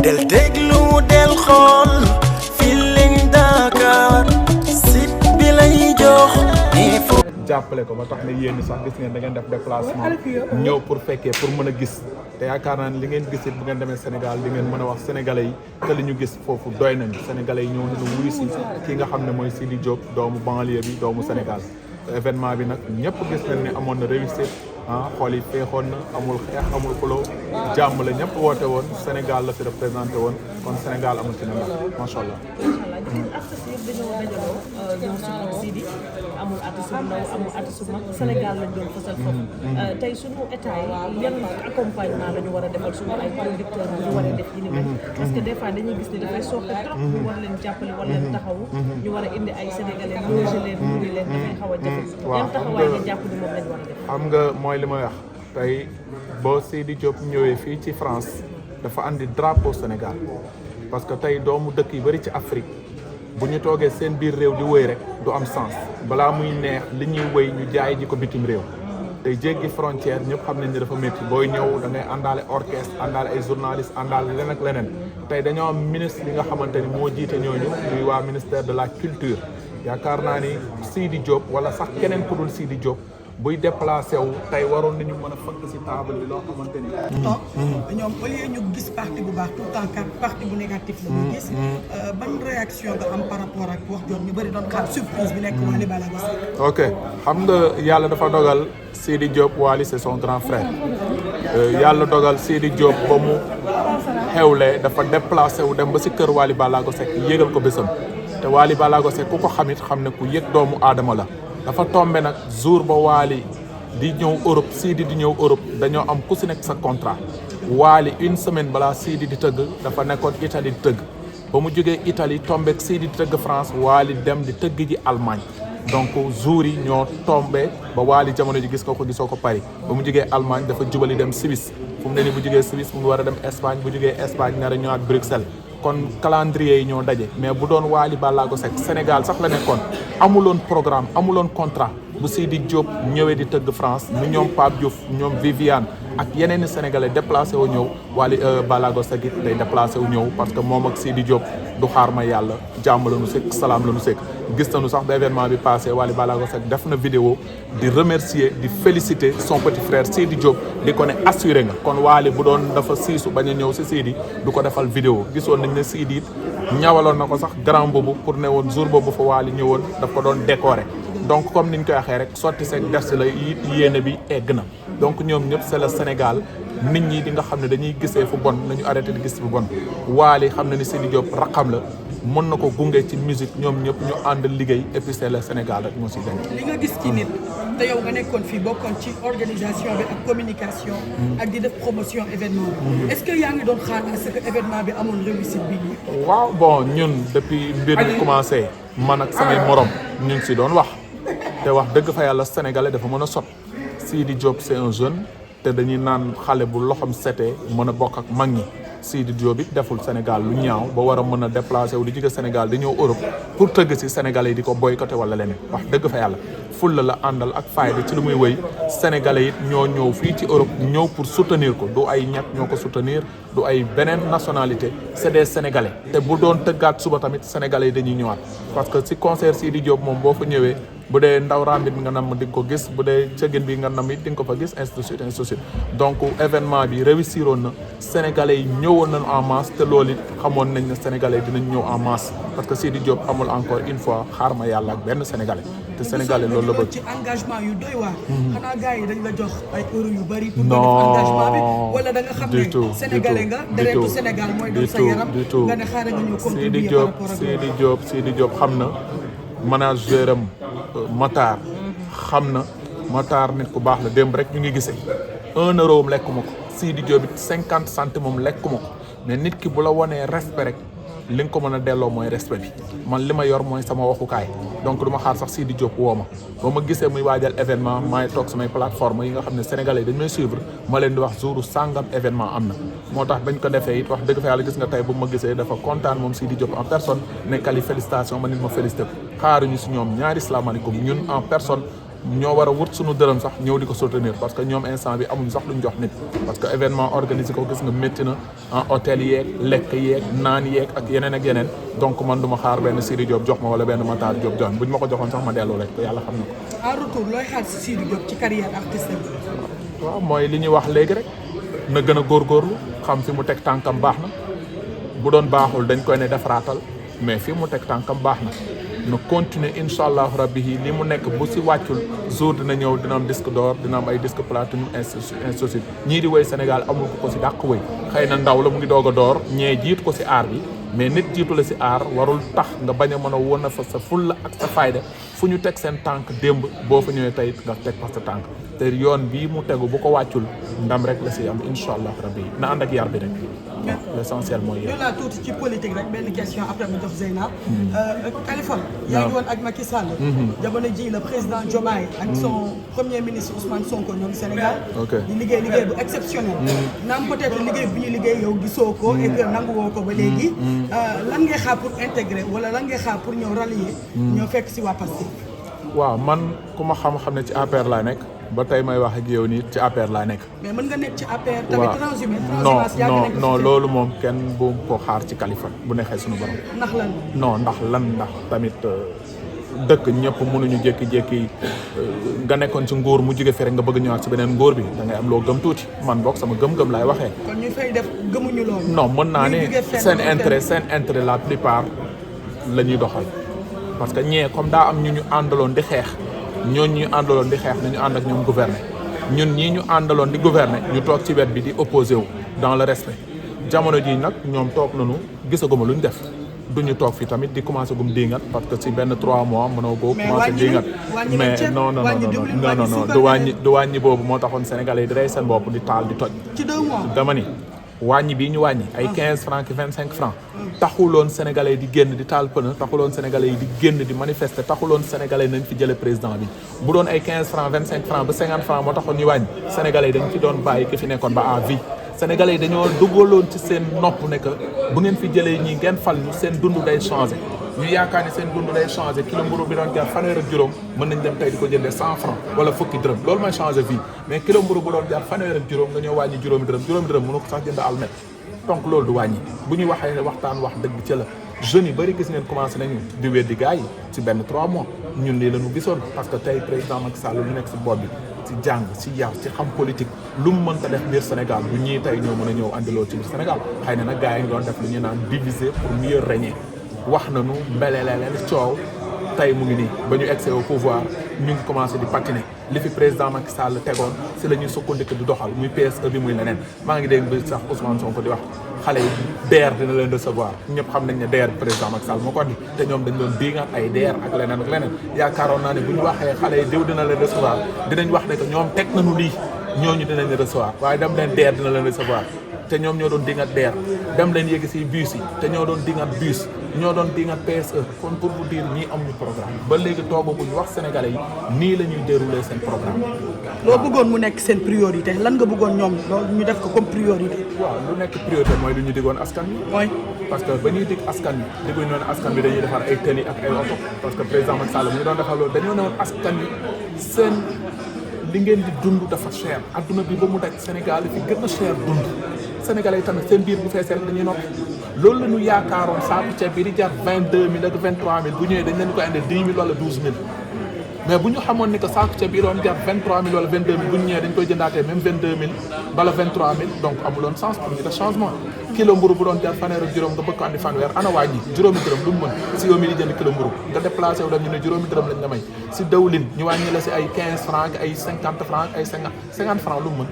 del déglu del xool Feeling Dakar site bi lay jox info. jàppale ko ba tax na yéen sax gis ngeen da ngeen def déplacement ñëw pour fekkee pour mën a gis te yaakaar naa ne li ngeen gis it bu ngeen demee Sénégal di ngeen mën a wax sénégalais yi que li ñu gis foofu doy nañu sénégalais yi ñëw nañu wuyu si ki nga xam ne mooy Sidy Diop doomu banlieue bi doomu Sénégal événement bi nag ñëpp gis nañ ne amoon na réussite xool yi feexoon na amul xeex amul xuloo jàmm la ñëpp woote woon Sénégal la fi représenté woon kon Sénégal amul ci ne ndax macha allah. artistes yëpp dañoo dajaloo ñëw si Sidy amul artiste bu ndaw amul artiste bu mag Sénégal lañ doon fësal foofu tey suñu état yi yan accompagnement la ñu war a defal suñu ay producteurs bu ñu war a def yi ni mel parce que des fois dañuy gis ne dafay sooxe trop ñu war leen jàppale war leen taxawu ñu war a indi ay sénégalais loge leen muri leen dafay xaw a jafe yan taxawaay nga jàpp ni moom lañ war a def xam nga mooy li may wax tey boo Sidy Diop ñëwee fii ci France dafa andi drapeau Sénégal parce que tey doomu dëkk yu bëri ci Afrique bu ñu toogee seen biir réew di wëy rek du am sens balaa muy neex li ñuy wëy ñu jaay ji ko bitim réew tey jéggi frontière ñëpp xam nañ ne dafa métti booy ñëw da ngay àndaale orchestre àndaale ay journalistes àndaale leneen ak leneen tey dañoo am ministre bi nga xamante ni moo jiite ñooñu muy waa ministère de la culture yaakaar naa ni Sidy Diop wala sax keneen ku dul Sidy Diop buy déplacé wu tey waroon nañu mën a fëkk si table bi loo xamante ni. ñoom au lieu ñu gis parti bu baax tout le temps parti bu négatif la ñu gis. ban réaction nga am par rapport ak wax jooju ñu bëri doon xaar surprise bi nekk Wally Ballago Seck. ok xam nga yàlla dafa dogal Sidy Diop Wally c'est son grand frère yàlla dogal Sidy Diop ba mu xewlee dafa déplacé wu dem ba si kër Wally Ballago Seck yégal ko bésam te Wally Ballago Seck ku ko xamit xam ne ku yëg doomu aadama la. dafa tombé nag jour ba Wally di ñëw Europe Sidy di ñëw Europe dañoo am ku si nekk sa contrat Wally une semaine balaa Sidy di tëgg dafa nekkoon Italie di tëgg ba mu jógee Italie tombé Sidy di tëgg France Wally dem di tëgg ji Allemagne donc jour yi ñoo tombé ba Wally jamono ji gis nga ko gisoo ko Paris ba mu jógee Allemagne dafa jubali dem Suisse fu mu ne nii bu jógee Suisse mu ngi war a dem Espagne bu jógee Espagne nar a ñëwaat Bruxelles kon calendrier yi ñoo daje mais bu doon Wally Ballago Seck Sénégal sax la nekkoon amuloon programme amuloon contrat bu Sidy Diop ñëwee di tëgg France nu ñoom Pape Diouf ñoom Viviane ak yeneen i sénégalais déplacé wu ñëw Wally Ballago Seck it day déplacé wu ñëw parce que moom ak Sidy Diop du xaar ma yàlla jàmm la nu sekk salaam la nu sekk gis nañu sax ba événement bi passé Wally Ballago Seck def na vidéo di remercier di féliciter son petit frère Sidy Diop di ko ne assuré nga kon Wally bu doon dafa siisu bañ a ñëw si Sidy du ko defal vidéo gisoon nañ ne Sidy it ñawaloon na ko sax grand boobu pour ne woon jour boobu fa Wally ñëwoon daf ko doon décorer donc comme niñ koy waxee rek sotti seeg def si la yéene bi egg na donc ñoom ñëpp c'est le Sénégal nit ñi di nga xam ne dañuy gisee fu bon nañu arrêté di gis fu bon Wally xam na ni Sidy Diop raqam la mën na ko gunge ci musique ñoom ñëpp ñu ànd liggéey et puis c'est le Sénégal rek moo si dañ li nga gis ci nit te yow nga nekkoon fii bokkoon ci organisation bi ak communication ak di def promotion événement bi est-ce que yaa ngi doon xaar à ce que événement bi amoon réussite bi waaw bon ñun depuis mbir mi commencé man ak samay morom ñu ngi si doon wax te wax dëgg fa yàlla sénégalais dafa mën a sot Sidy Diop c'est un jeune te dañuy naan xale bu loxom setee mën a bokk ak mag ñi Sidy Diop it deful Sénégal lu ñaaw ba war a mën a déplacé wu di jóge Sénégal di ñëw Europe pour tëgg si sénégalais yi di ko boycotté wala leneen wax dëgg fa yàlla fulla la àndal ak fayda ci lu muy wëy sénégalais it ñoo ñëw fii ci Europe ñëw pour soutenir ko du ay ñett ñoo ko soutenir du ay beneen nationalité c'est des sénégalais te bu doon tëggaat suba tamit sénégalais yi dañuy ñëwaat parce que si concert Sidy Diop moom boo fa ñëwee bu dee ndaw rambit bi nga nam di nga ko gis bu dee cëgin bi nga nam it di nga ko fa gis ainsi de suite ainsi de suite donc événement bi réussir woon na sénégalais yi ñëwoon nañu en masse te loolu it xamoon nañ ne sénégalais yi dinañ ñëw en masse parce que Sidy Diop amul encore une fois xaar ma yàlla ak benn sénégalais te sénégalais loolu la bëgg ci engagement yu doy waar xanaa gars yi dañ la jox ay euro yu bari pour nga def engagement bi wala da nga xam ne sénégalais nga deretu Sénégal mooy doon sa yaram nga ne xaaral nga ñëw contribuer par rapport ak Sidy Diop xam na manager am Matar xam na Matar nit ku baax la démb rek ñu ngi gisee 1 euro lekkuma ko Sidy Diop it 50 centimes moom lekkuma ko mais nit ki bu la wanee respect rek li nga ko mën a delloo mooy respect bi man li ma yor mooy sama waxukaay donc du ma xaar sax Sidy Diop woo ma ba ma gisee muy waajal événement maay toog samay plateforme yi nga xam ne sénégalais yi dañ may suivre ma leen di wax jouru sàngam événement am na moo tax bañ ko defee it wax dëgg fa yàlla gis nga tey bu ma gisee dafa kontaan moom Sidy Diop en personne nekkali félicitation ma nit ma félicité ko xaaruñu si ñoom ñaari salaamaaleykum ñun en personne ñoo war a wut suñu dërëm sax ñëw di ko soutenir parce que ñoom instant bi amuñ sax luñ jox nit parce que événement organisé ko gis nga métti na en hôtel yeeg lekk yeeg naan yeeg ak yeneen donc man du ma xaar benn Sidi Diop jox ma wala benn Matar Diop jox buñ ma ko joxoon sax ma delloo rek te yàlla xam na ko. en retour looy xaar si Sidi Diop ci carrière artistique bi. waaw mooy li ñuy wax léegi rek na gën a góorgóorlu xam fi mu teg tànkam baax na bu doon baaxul dañ koy ne defaraatal mais fi mu teg tànkam baax na continuer incha allahu rabbi yi li mu nekk bu si wàccul jour dina ñëw dina am disque d'or dina am ay disque platine ainsi ñii di woy Sénégal amul ko si dàq woy xëy na ndaw la mu ngi doog a door ñee jiitu ko si aar bi mais nit jiitu la si aar warul tax nga bañ a mën a won fa sa fulla ak sa fayda fu ñu teg seen tànk démb boo fa ñëwee tey nga teg fa sa tànk te yoon bii mu tegu bu ko wàccul ndam rek la si am incha allah rabbi na ànd ak yar bi rek waaw l'essentiel mooy yar. ñu laa tuuti ci politique rek benn question après mu jox Zeyna. Californie. yaa ngi woon ak Macky Sall. jamono ji le président Diomaye ak son premier ministre Ousmane Sonko ñoom Sénégal. di liggéey bu exceptionnel. naam peut-être liggéey bu ñu liggéey yow gisoo ko. et que nangu woo ko ba léegi. lan ngay xaar pour intégrer wala lan ngay xaar pour ñëw rallier. ñëw fekk si waa Pastef. waaw man ku ma xam-xam ne ci APR laa nekk ba tey may wax ak yow nii ci APR laa nekk. mais mën nga nekk ci APR tamit transhumé. non loolu moom kenn bu ko xaar ci Kaliphone bu neexee suñu borom. ndax lan. ndax tamit dëkk ñëpp mënuñu jékki-jékki nga nekkoon ci nguur mu jóge fi rek nga bëgg ñëwaat ci beneen nguur bi da ngay am loo gëm tuuti man boog sama gëm-gëm laay waxee. kon ñu fay def gëmuñu loolu. non mën naa ne seen intérêt la plupart la ñuy doxal. parce que ñee comme daa am ñu àndaloon di xeex ñooñu ñu àndaloon di xeex nañu ànd ak ñoom gouverner ñun ñii ñu àndaloon di gouverner ñu toog ci wet bi di opposé wu dans le respect jamono ji nag ñoom toog nañu gisaguma lu ñu def duñu toog fi tamit di commencé gum diingat parce que ci benn 3 mois mënoo ko commencé diingat mais non du wàññi boobu moo taxoon sénégalais yi di rey seen bopp di taal di toj ci 2 mois dama ni wàññi bii ñu wàññi ay 15 francs ki 25 francs taxuloon sénégalais yi di génn di taal pënë taxuloon sénégalais yi di génn di manifester taxuloon sénégalais yi nañ fi jële président bi bu doon ay 15 francs 25 francs ba 50 francs moo taxoon ñu wàññi sénégalais yi dañ ci doon bàyyi ki fi nekkoon ba à vie sénégalais yi dañoo dugaloon ci seen nopp ne que bu ngeen fi jëlee ñi ngeen fal ñu seen dund day changé ñu yaakaar ni seen dund day changé kilo mburu bi doon jar fanweer ak juróom mën nañ dem tey di ko jëndee 100 francs wala fukki dërëm loolu mooy changé vie mais kilo mburu bu doon jar fanweer ak juróom nga ñëw wàññi juróomi dërëm mënu ko sax jënd almet donc loolu du wàññi bu ñu waxee waxtaan wax dëgg ci la jeunes yi bëri gis ngeen commencé nañu di weddi gars yi ci benn 3 mois ñun lii la ñu gisoon parce que tey président Macky Sall lu nekk si bopp bi ci jàng ci yar ci xam politique lu mu mënta def biir Sénégal bu ñii tey ñoo mën a ñëw andiloo ci biir Sénégal xëy na nag gars yi ngi doon def lu ñuy naan diviser pour mieux régner wax nañu mbeleleen coow tey mu ngi nii ba ñu excès au pouvoir ñu ngi commencé di patiner li fi président Macky Sall tegoon si la ñuy sukkandiku di doxal muy PSE bi muy leneen maa ngi dégg bi sax Ousmane Sonko di wax xale yi DER dina leen recevoir ñëpp xam nañ ne DER bi président Macky Sall moo ko andi te ñoom dañ doon diingaat ay DER ak leneen yaakaaroon naa ne bu ñu waxee xale yi diw dina leen recevoir dinañ wax ne que ñoom teg nañu lii ñooñu dinañ leen recevoir waaye dem leen DER dina leen recevoir te ñoom ñoo doon dingat DER dem leen yéegi si bus yi te ñoo doon dingat bus ñoo doon dingat PSE kon pour vous dire ñii amuñu programme ba léegi toogaguñu wax sénégalais yi nii la ñuy dérouler seen programme. loo bëggoon mu nekk seen priorité lan nga bëggoon ñoom loolu ñu def ko comme priorité. waaw lu nekk priorité mooy lu ñu diggoon askan wi. mooy parce que ba ñuy dig askan wi digguñu noonu askan bi dañuy defar ay tëli ak ay oto parce que président Macky Sall mu ngi doon defar loolu dañoo ne woon askan wi seen li ngeen di dund dafa cher adduna bi ba mu daj Sénégal fi gën a cher dund Sénégalais yi tamit seen biir bu feesee rek dañuy noppi loolu la ñu yaakaaroon saaku ceeb bi di jar 22000 ak 23000 bu ñëwee dañ leen ko indee 10000 wala 12000 mais bu ñu xamoon ni que saaku ceeb bi doon jar 23000 wala 22000 bu ñu ñëwee dañ koy jëndaatee même 22000 wala 23000 donc amuloon sens pour ñu def changement kilo mburu bu doon jar fanweer ak juróom nga bëgg ko andi fanweer ana wàññi juróomi dërëm lu mu mën si yow mi di jënd kilo mburu nga déplacé wu dem ñu ne juróomi dërëm lañ la may si dawlin ñu wàññi la si ay 15 francs ay 50 francs ay 50 francs lu mu mën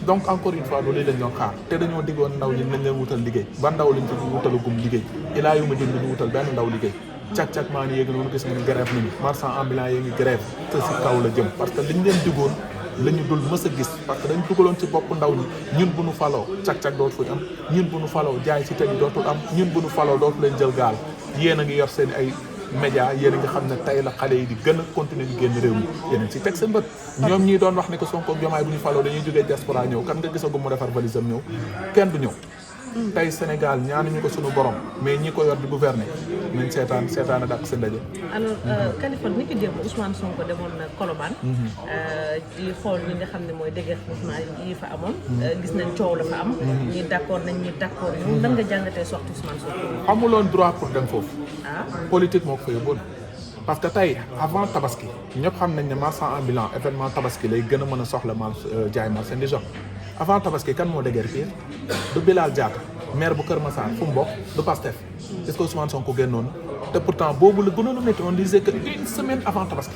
donc encore une fois loolu lañ doon xaar te dañoo diggoon ndaw ñi nañ leen wutal liggéey ba ndaw lañ ci wutalagum liggéey ilaa yu ma jënd ñu wutal benn ndaw liggéey cag-cag maa ni yéegi noonu gis nga grève nañu marchand ambulant yi ngi grève te si kaw la jëm parce que liñ leen diggoon la ñu dul mës a gis parce que dañ dugaloon ci bopp ndaw ñi ñun bu nu faloo cag-cag dootu fuy am ñun bu nu faloo jaay si teg dootul am ñun bu nu faloo dootu leen jël gaal yéen a ngi yor seen ay média yéen a ngi xam ne tey la xale yi di gën a continuer di génn réew mi yéen a si teg seen bët ñoom ñii doon wax ne que Sonko ak Diomaye bu ñu faloo dañuy jógee diaspora ñëw kan nga gisagu mu defar valise am ñëw kenn du ñëw tey Sénégal ñaanuñu ko suñu borom mais ñi ko yor di gouverner nañ seetaan ak seen ndaje. alors Kaliphone ni ki démb Ousmane Sonko demoon na Colobane di xool ñi nga xam ne mooy déguerpissement yi fa amoon gis nañ coow la fa am ñi d'accord nañ ñi d'accord ñu nan nga jàngatee sorti Ousmane Sonko amuloon droit pour dem foofu politique moo ko fa yóbboon parce que tey avant tabaski ñëpp xam nañ ne marchand ambulant événement tabaski lay gën a mën a soxla jaay marchandise avant tabaski kan moo déguerpir du Bilal Diatta maire bu Kër Massar fu mu bokk du Pastef est-ce que Ousmane Sonko génnoon te pourtant boobu la gënoon a métti on disait que une semaine avant tabaski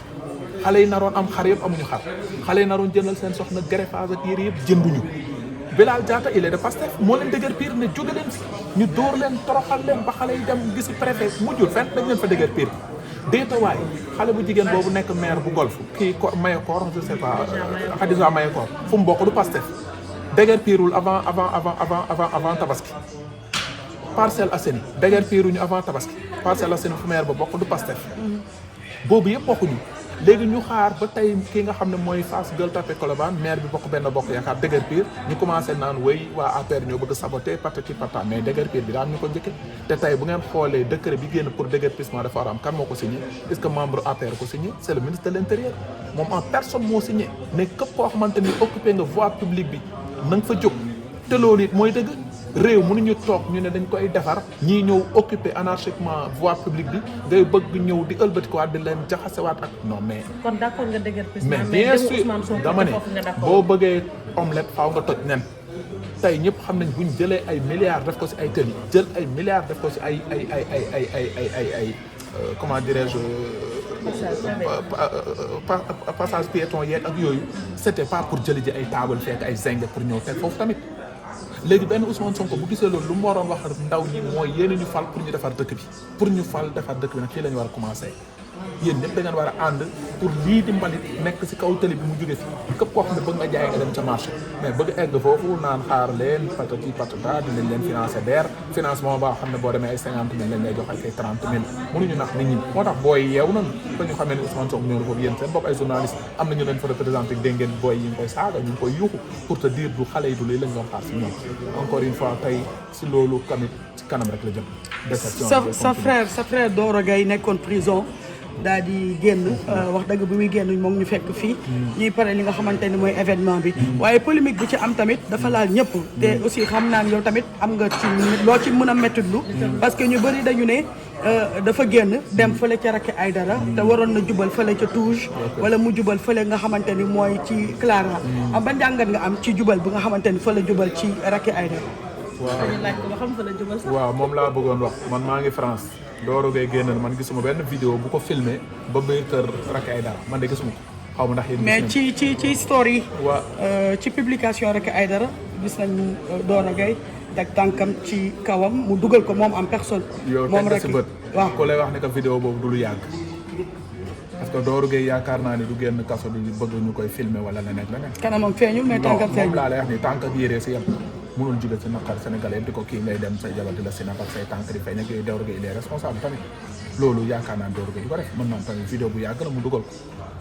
xale yi naroon am xar yëpp amuñu xar xale yi naroon jëndal seen soxna greffage ak yére yëpp jënduñu Bilal Diatta il est de Pastef moo leen déguerpir ne jóge leen fi ñu dóor leen toroxal leen ba xale yi dem gisi préfet mujjul fenn dañ leen fa déguerpir déetawaay xale bu jigéen boobu nekk maire bu golf kii Mayakor je sais pas Khadija Mayakor fu mu bokk du Pastef déguerpirul avant tabaski Parcelles Assainies déguerpiruñu avant tabaski Parcelles Assainies fu maire ba bokk du Pastef boobu yëpp bokkuñu léegi ñu xaar ba tey ki nga xam ne mooy Fass Gueule Tapée Colobane maire bi bokk benn bokk yaakaar déguerpir ñu commencé naan wéy waa APR ñoo bëgg saboter patati patata mais déguerpir bi daan ñu ko njëkke te tey bu ngeen xoolee décret bi génn pour déguerpissement dafa war a am kan moo ko signé est-ce que membre APR ko signé c'est le ministre de l'intérieur moom en personne moo signé ne képp koo xamante ni occupé nga voie publique bi na nga fa jóg te loolu it mooy dëgg réew mënuñu toog ñu ne dañ koy defar ñii ñëw occuper anarchiquement voie publique bi ngay bëgg ñëw di ëlbatikuwaat di leen jaxasewaat ak non mais. kon d'accord nga déguerpissement mais bien sûr dama ne boo bëggee omelette faaw nga toj nen tey ñëpp xam nañ buñ jëlee ay milliards def ko ci ay tëli jël ay milliards def ko ci ay comment dirais-je passage piéton yeeg ak yooyu c'était pas pour jëli ji ay table fekk ay zinc pour ñëw teg foofu tamit. léegi benn Ousmane Sonko bu gisee loolu lu mu waroon wax ndaw ñi mooy yéen ñu fal pour ñu defar dëkk bi pour ñu fal defar dëkk bi nag fii la ñu war a commencer yéen ñëpp da ngeen war a ànd pour lii di mbalit nekk ci kaw tëli bi mu jóge fi képp koo xam ne bëgg nga jaay nga dem ca marché mais bëgg egg foofu naan xaar leen patati patata dinañ leen financer DER financement boo xam ne boo demee ay 50 000 lañ lay jox ak ay 30 000 mënuñu nax nit ñi moo tax booy yeew nañu ba ñu xamee ne Ousmane Sonko ñëw na foofu yéen seen bopp ay journaliste am na ñu leen fa représenté dégg ngeen booy yi ngi koy saaga ñu ngi koy yuuxu pour te dire du xale yi du lii lañ doon xaar ci ñoom encore une fois tey ci loolu tamit ci kanam rek la jëm déception sa frère Doro Gaye nekkoon prison daal di génn wax dëgg bi muy génn moom ñu fekk fii ñuy pare li nga xamante ni mooy événement bi waaye polémique bi ci am tamit dafa laal ñëpp te aussi xam naa yow tamit am nga ci loo ci mën a mettitlu parce que ñu bëri dañu ne dafa génn dem fële ca Racky Aïdara te waroon na jubal fële ca Touge wala mu jubal fële nga xamante ni mooy ci Clara am ba njàngat nga am ci jubal bi nga xamante ni fële jubal ci Racky Aïdara waaw moom laa bëggoon wax man maa ngi France Doro Gaye génn man gisuma benn vidéo bu ko filmé ba biir kër Racky Aïdara man de gisuma ko xaw ma ndax yéen mais ci story ci publication Racky Aïdara gis nañ Doro Gaye teg tànkam ci kawam mu dugal ko moom en personne moom rek si bët waaw ko lay wax ne que vidéo boobu du lu yàgg parce que Doro Gaye yaakaar naa ni du génn kaso di bëgg ñu koy filmé wala leneen kanamam feeñul mais tànkam feeñul moom laa lay wax ni tànk ak yére si yem mënul jóge si naqar sénégalais yëpp di ko kii ngay dem say jabar di la si naqar say tànk di feeñ ak yooyu Doro Gaye il est responsable tamit loolu yaakaar naa Doro Gaye du ko def mën naa tamit vidéo bu yàgg la mu dugal ko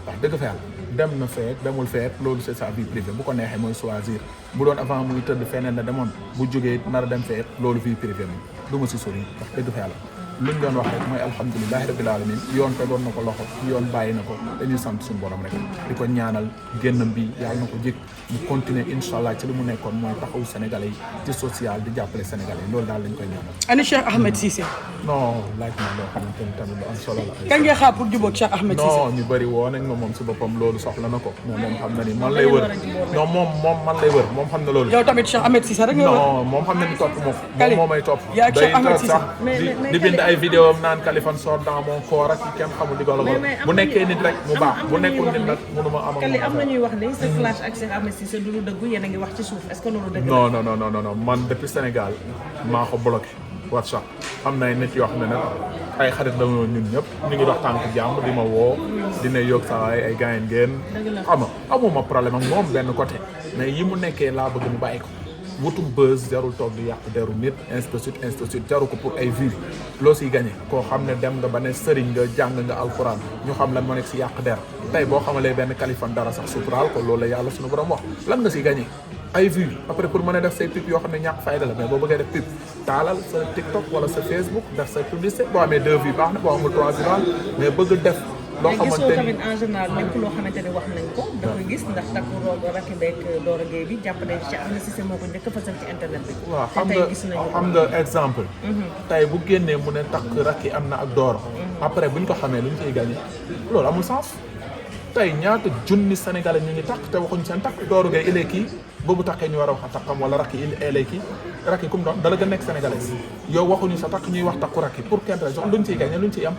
wax dëgg fa yàlla dem na feet demul feet loolu c'est sa vie privée bu ko neexee mooy choisir bu doon avant muy tëdd feneen la demoon bu jógee nar a dem feet loolu vie privée moom du ma si sori wax dëgg fa yàlla luñ doon wax rek mooy alhamdulilahi rabbil alamin yoon tegoon na ko loxo yoon bàyyi na ko dañuy sant suñu borom rek di ko ñaanal génnam bi yàlla na ko jik mu continuer incha allah ci li mu nekkoon mooy taxawu sénégalais yi ci social di jàppale sénégalais yi loolu daal lañ koy ñaanal. ani Cheikh Ahmed Cissé. non laaj na loo xamante ni tamit lu am solo la. kañ ngay xaar pour jubóog Cheikh Ahmed Cissé. non ñu bëri woo nañ ma moom si boppam loolu soxla na ko mais moom xam na ni man lay wër non moom man lay wër moom xam na loolu. yow tamit Cheikh Ahmed Cissé rek nga wër. non moom xam na ni topp moom moo may topp. yaa ak Cheikh Ahmed Cissé di bind ay vidéo am naan Kaliphone sort dans mon corps ak kenn xamul di golo bu nekkee nit rek mu baax bu nekkul nit nag mënuma am ak am na ñuy wax ni sa clash ak Cheikh Ahmed Cissé du lu dëggu yéen a ngi wax ci suuf est-ce que loolu dëgg la. non man depuis Sénégal maa ko bloqué WhatsApp am na ay nit yoo xam ne nag ay xarit la ñun ñëpp ñu ngi dox tànk jàmm di ma woo dina yóg sa ay gaayen ngeen xam nga amuma problème ak moom benn côté mais yi mu nekkee laa bëgg mu bàyyi ko wutum buzz jarul toog di yàq deru nit ainsi de suite jaru ko pour ay vues loo siy gagné koo xam ne dem nga ba ne sëriñ nga jàng nga alxuraan ñu xam lan moo nekk si yàq der tey boo xamalee benn Kaliphone dara sax suturaal ko loolu la yàlla suñu borom wax lan nga siy gagné ay vues après pour mën a def say pub yoo xam ne ñàkk fayda la mais boo bëggee def pub taalal sa TikTok wala sa Facebook def say publicité boo amee 2 vues baax na boo amul 3 vues baax mais bëgg def loo mais gisoo xamante ni tamit en général lépp loo xamante ne wax nañ ko dafa gis ndax takku roog Racky beeg Doro Gueye bi jàpp nañ ci am na si moo ko njëkk a fasal ci internet bi. waaw te tey gis nañu xam nga exemple tey bu génnee mu ne takk Racky am na ak Doro après buñ ko xamee luñ ciy gagné loolu amul sens tey ñaata junni sénégalais ñu ngi takk te waxuñ seen takk Doro Gueye il est kii boobu takkee ñu war a wax a takkam wala Racky il est kii Racky kum doon dala gën nekk sénégalais yow waxuñu sa takk ñuy wax takku Racky pour quelle raison luñ ciy gagné luñ ciy am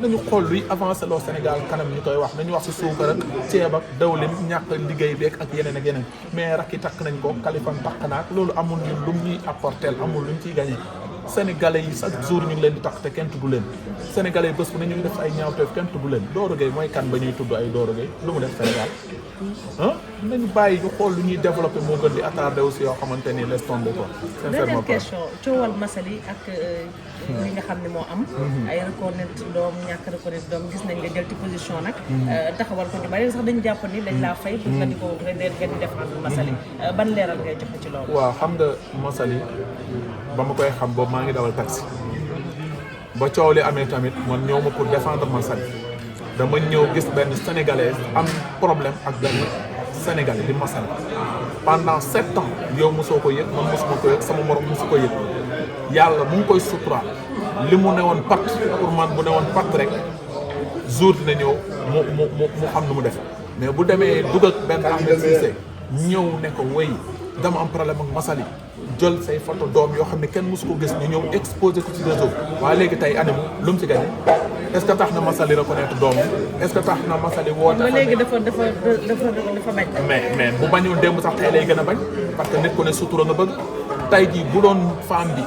nañu xool luy avancé loo Sénégal kanam ñu koy wax nañu wax si suukar ak ceeb ak dawlin ñàkk liggéey beeg ak yeneen ak yeneen mais Racky takk nañ ko Kaliphone takk naak loolu amul ñun lu ñuy apporter amul luñ ciy gagné Sénégalais yi chaque jour ñu ngi leen di takk te kenn tudd leen Sénégalais yi bés bu ne ñu ngi def ay ñaawteef kenn tudd leen Doro Gueye mooy kan ba ñuy tudd ay Doro Gueye lu mu def Sénégal ah nañu bàyyi ñu xool lu ñuy développé moo gën di attardé aussi yoo xamante ni laisse tomber quoi. dernière question coowal Massaly ak li nga xam ne moo am. ay reconnaître doom ñàkk reconnaître doom gis nañ nga jël ci position nag. taxawal ko ñu bari sax dañu jàpp ni dañ laa fay. pour nga di ko nga di défendre Massaly ban leeral ngay joxe ci loolu. waaw xam nga Massaly ba ma koy xam boobu maa ngi dawal taxi ba coow li amee tamit man ñëw ma pour défendre Massaly dama ñëw gis benn sénégalais am problème ak benn sénégalais di Massaly pendant 7 ans yow mosoo ko yëg man mosuma ko yëg sama morom mosu ko yëg yàlla mu ngi koy suturaal li mu ne woon pat pour man bu ne woon pat rek jour dina ñëw mu xam nu mu def mais bu demee dugg ak benn Ahmed Cissé ñëw ne ko wéy dama am problème ak Massaly jël say photo doom yoo xam ne kenn mosu ko gis ñu ñëw exposé ko ci réseau waaye léegi tey animu lu mu ci gagné est-ce que tax na Massaly reconnaître doom est-ce que tax na Massaly woote. ba léegi dafa bañ. mais bu bañoon démb sax tey lay gën a bañ parce que nit ku ne sutura nga bëgg tey jii bu doon femme bi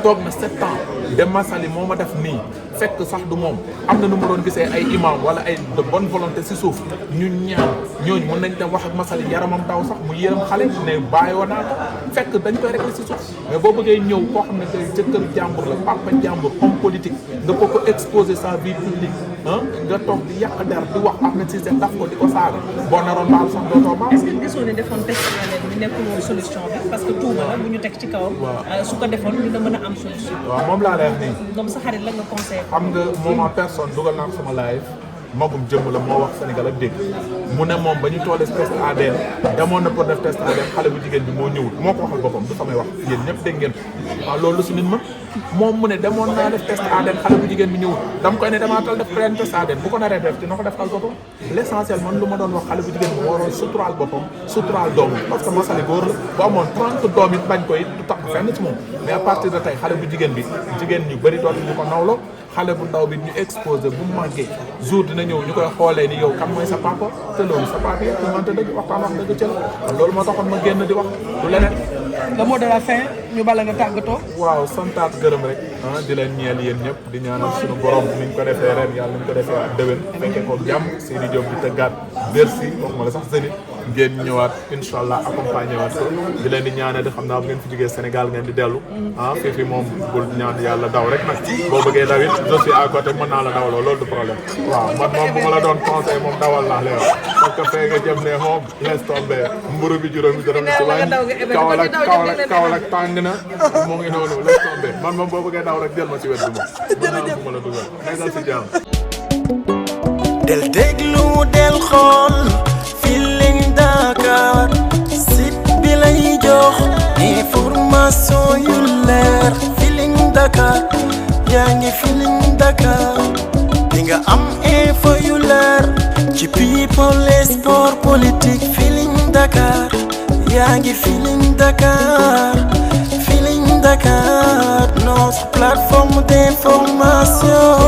toog na 7 ans de Massaly moo ma def nii fekk sax du moom am na nu mu doon gisee ay imam wala ay de bonne volonté si suuf ñu ñaan ñooñu mën nañ dem wax ak Massaly yaramam daw sax mu yërëm xale ne bàyyoo naa ko fekk dañ koy régler si suuf mais boo bëggee ñëw koo xam ne tey jëkkër jàmbur la papa jàmbur homme politique nga ko ko exposer sa vie publique ah nga toog di yàq der di wax Ahmed Cissé daf ko di ko saaga boo naroon baal sax dootoo baal. est-ce que gisoo ne defoon test en ligne bi nekkul woon solution bi parce que tuuma la bu ñu teg ci kawam. su ko defoon dina mën a am solution. waaw moom laa lay wax nii. donc sa xarit la nga conseillé. xam nga moom en personne dugal naa ko sama live magum jëmm la moo wax Sénégal ak dégg mu ne moom ba ñu tollee test ADN demoon na pour def test ADN xale bu jigéen bi moo ñëwul moo ko waxal boppam du samay wax yéen ñëpp dégg ngeen waaw loolu si nit ma moom mu ne demoon naa def test ADN xale bu jigéen bi ñëwul dama koy ne damaa tal def benn test ADN bu ko naree def dina ko defal boppam l'essentiel man lu ma doon wax xale bu jigéen bi moo waroon suturaal boppam suturaal doom parce que Massaly góor la bu amoon 30 doom it bañ koy du takk fenn ci moom mais à partir de tey xale bu jigéen bi jigéen ñu bëri dootuñu ko nawloo xale bu ndaw bi ñu exposé bu màggee jour dina ñëw ñu koy xoolee ni yow kan mooy sa papa te loolu sa papa yi ñu mënta dëgg waxtaan wax dëgg ca la loolu moo taxoon ma génn di wax du leneen. le mot de la fin ñu bala nga tàggatoo. waaw santaat gërëm rek di leen ñeel yéen ñëpp di ñaanal suñu borom ni ñu ko defee ren yàlla ni ñu ko defee ak déwén fekkee ko jàmm Sidi Diop di tëggaat Bercy waxuma la sax Zénith ngeen ñëwaat incha allah accompagné waat ko di leen di ñaanal di xam naa bu ngeen fi jógee Sénégal ngeen di dellu fii moom bul ñaan yàlla daw rek nag boo bëggee daw it je suis à côté mën naa la dawaloo loolu du problème waaw man moom bu ma la doon conseil moom dawal laa lay wax parce que fee nga jëm ne moom laisse tomber mburu bi juróomi dërëm ci wàññi Kaolack tàng na mu ngi noonu laisse tomber man moom boo bëggee daw rek jël ma ci wet bi moom mën naa fu ma la dugal nekkal si jàmm del déglu del xool Feeling Dakar site bi lay jox information yu leer Feeling Dakar yaa ngi Feeling Dakar di nga am info yu leer ci people et sport politique Feeling Dakar yaa ngi Feeling Dakar Feeling Dakar notre plateforme d'information